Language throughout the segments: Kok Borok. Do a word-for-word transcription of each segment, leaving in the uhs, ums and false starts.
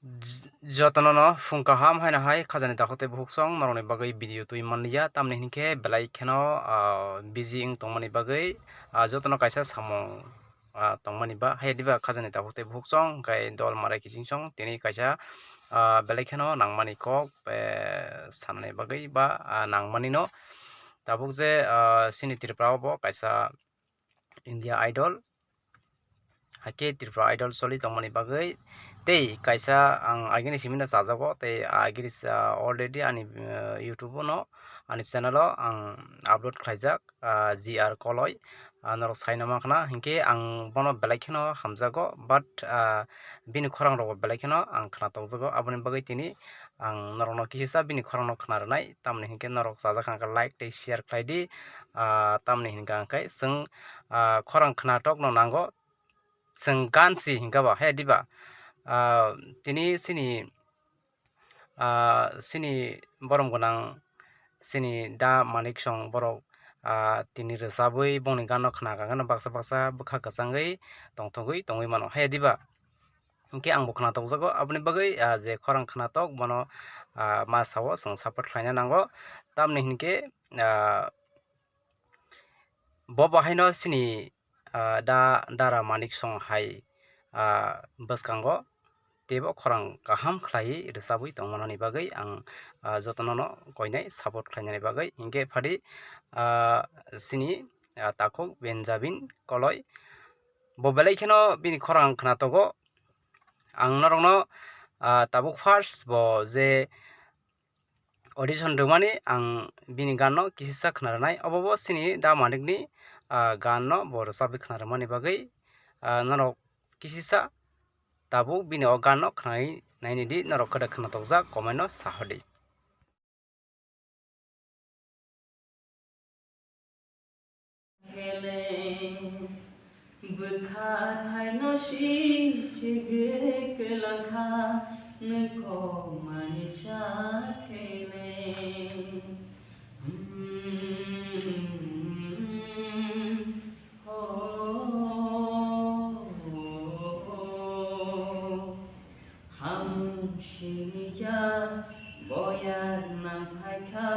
J-, jotono no phung kaham haino hai khajani takhuk tei bukhuk song norokni bagwi video twi manliya, tamni hinkhe belai kheno, ah, busy wng tongmani bagwi, ah, jotono kaisa samung, ah, tongmani ba, hai diba khajani takhuk tei bukhuk song, hwnkhe dol marai kiching song, tini kaisa, ah, belai kheno nangmani kok, eh, sanani bagwi ba, ah, nangmani no. Tabuk je, ah, chini Tripura o bo kaisa India Idol, hakhe Tripura Idol choli tongmani bagwi. Tei kaisa ang agini simi no chajago, tei agini sa already ani, eh, YouTube no, ani channel o ang upload khlaijak, ah, G R Koloi. Ah, norok saina mankha na, hinkhe ang bono belai kheno hamjago, but, ah, bini khorang rokbo belai kheno ang khna tokjago, aboni bagwi tini ang norokno kisisa bini khorangno khna rwnai, tamni hinkhe norok chajak kha khe like tei share khlai di, ah, tamni hinkhe ang khe chwng, ah, khorang khna tokno nango, chwng gan si hinkhe ba, he diba? Ah, tini chini, ah, chini borom gwnang chini Da Manik Song borok, ah, tini rwchabwi bongni ganno khna kha, ganno baksa baksa bwkha kwchangwi tongthogwi tongwi mano, he diba? Hinkhe ang bo khna tokjago, aboni bagwi, ah, je khorang khna tok bono, ah, ma sao chwng support khlaina nango, tamni hinkhe, ah, bo bahaino chini, ah, Da Dara Manik Song hai, ah, bwskango teibo khorang kaham khlaiwi rwchabwi tongmanani bagwi ang, ah, jotono no koinai support khlainani bagwi. Hinkhe phadi, ah, chini, ah, takhuk Benjamin Koloi, bo belai kheno bini khorang khna togo. Ang norokno, ah, tabuk first bo je audition rwmani ang bini ganno kisisa khna rwnai, obo bo chini Da Manikni, ah, ganno bo rwchabwi khna rwmani bagwi, ah, norok kisisa tabuk bini o ganno khnawi naini di, norok kwda khna tokjak comment no sahodi. Bwkha thaino si chigwi kwlangkha, nwng kokmani cha khele. Hmm, ho, ho, ho. Hamung siniya boyar nang phaikha,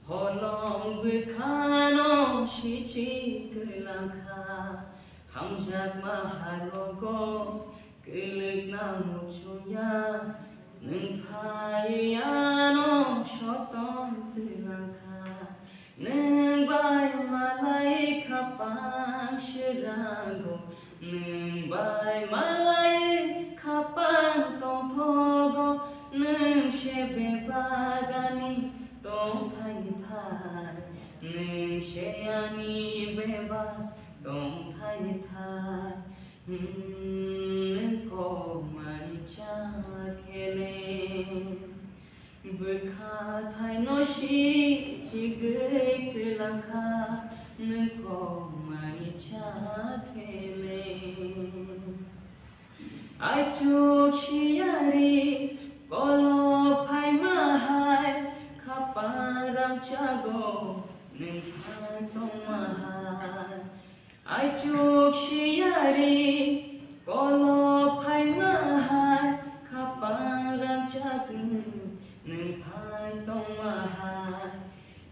holong bwkhano sichi kwlangkha. Hamjakma halogo kwlwkna muchungya, nwng phaiya ano soton twlangkha. Nwng bai malai khapang swrango, nwng bai malai khapang tongthogo, nwng se bebak ani tongthaini thai, nwng se ani bebak tongthaini thai. Hmm, kokmani cha khele. Bwkha thaino si chigwi kwlangkha, nwng kokmani cha khele. Aichuk siyari kolo phaima hai, khapang rangchago nwng phai tongma hai. Aichuk siyari kolo phaima hai, khapang rangchak nwng phai tongma hai.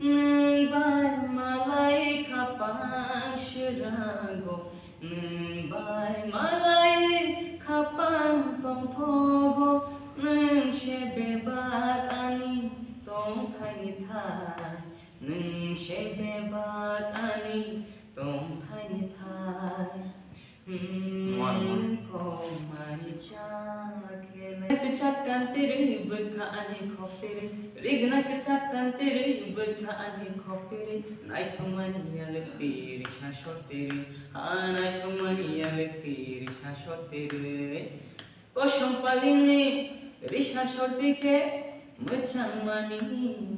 Nwng bai malai khapang swrango, nwng bai malai khapang tongthogo, nwng se bebak ani tongthaini thai. Nwng se bebak ani tongthaini thai. Hmm, kokmani cha khele. Kwchak kan tiri, bwkha ani khok tiri. Rigna kwchak kan tiri, bwkha ani khok tiri. Naithokmani yalwk tiri, sasot tiri. Ha, naithokmani yalwk tiri, sasot tiri. Kosom palini risa sorti khe mwchangmani,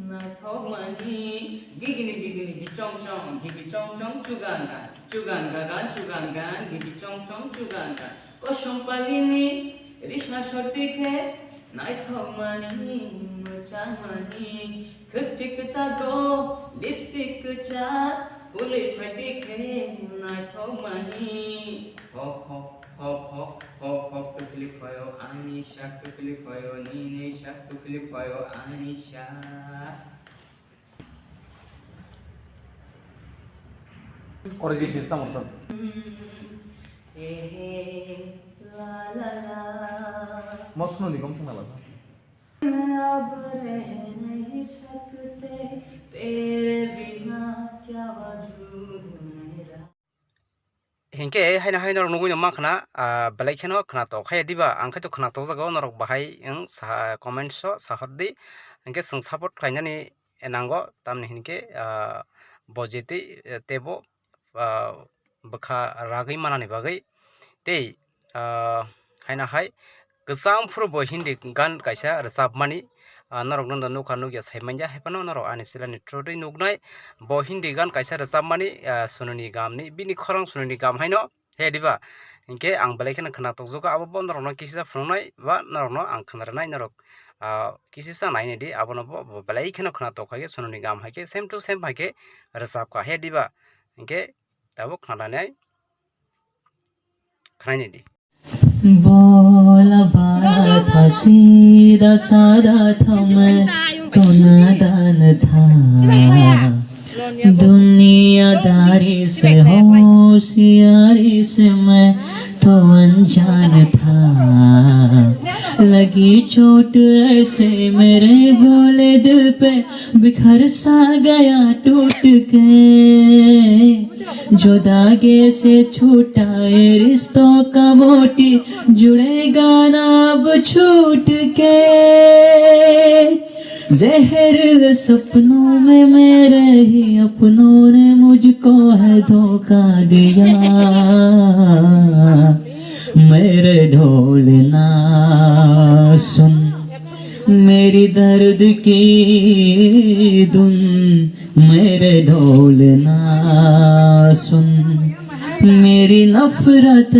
naithokmani, gigini gigini gichong chong, gigi chong chong, chugan ga, chugan ga ga, chugan ga, gigi chong chong, chugan ga. Kosom palini risa sorti khe naithokmani, mwchangmani, khwchik kwchak go, lipstick kwchak, uli phaidi khe naithokmani, hok hok hok hok. Hok hok tufli phaio ani sak, tufli phaio nini sak, tufli phaio ani sak. Ore di bir tamam tam. He he la la la. Mosno ni gom sangala. Hinkhe haino hai norok nugwi no mankha na, ah, belai kheno khwnatok hai diba? Ang khe to khwnatok jago, norok bahai wng sa, comments o sahor di. Hinkhe chwng support khlainani nango, tamni hinkhe, ah, bo je tei, eh, teibo, ah, bwkha ragwi manani bagwi. Tei, ah, haino hai kwchang phuru bo Hindi gan kaisa rwchapmani, ah, norok no nukha nukya sai manya, hai phano norok ani chwla ni through twi nuknai. Bo Hindi gan kaisa rwchapmani, ah, Sununi Gamni, bini khorang Sununi Gam haino, he diba? Hinkhe ang belai kheno khwnatok jago, abo bo norok no kisa phunuknai ba norok no ang khwna rwnai, norok, ah, kisa nainai di, abono bo, bo belai kheno khwnatok hai khe Sununi Gam hai khe same to same hai khe rwchapkha, he diba? Hinkhe tabuk khwna lainai, khwnainai di. बोला बाला था, सीधा साधा था, मैं तो नादान था। दुनियादारी से, होशियारी से मैं तो अनजान था। लगी चोट ऐसे मेरे भोले दिल पे, बिखर सा गया टूट के। जो धागे से छूटा ये रिश्तों का मोती, जुड़ेगा ना अब छूट के। जहरीले सपनों में मेरे ही अपनों ने मुझको है धोखा दिया। मेरे ढोल ना सुन, मेरी दर्द की धुन, मेरे ढोल ना सुन, मेरी नफरत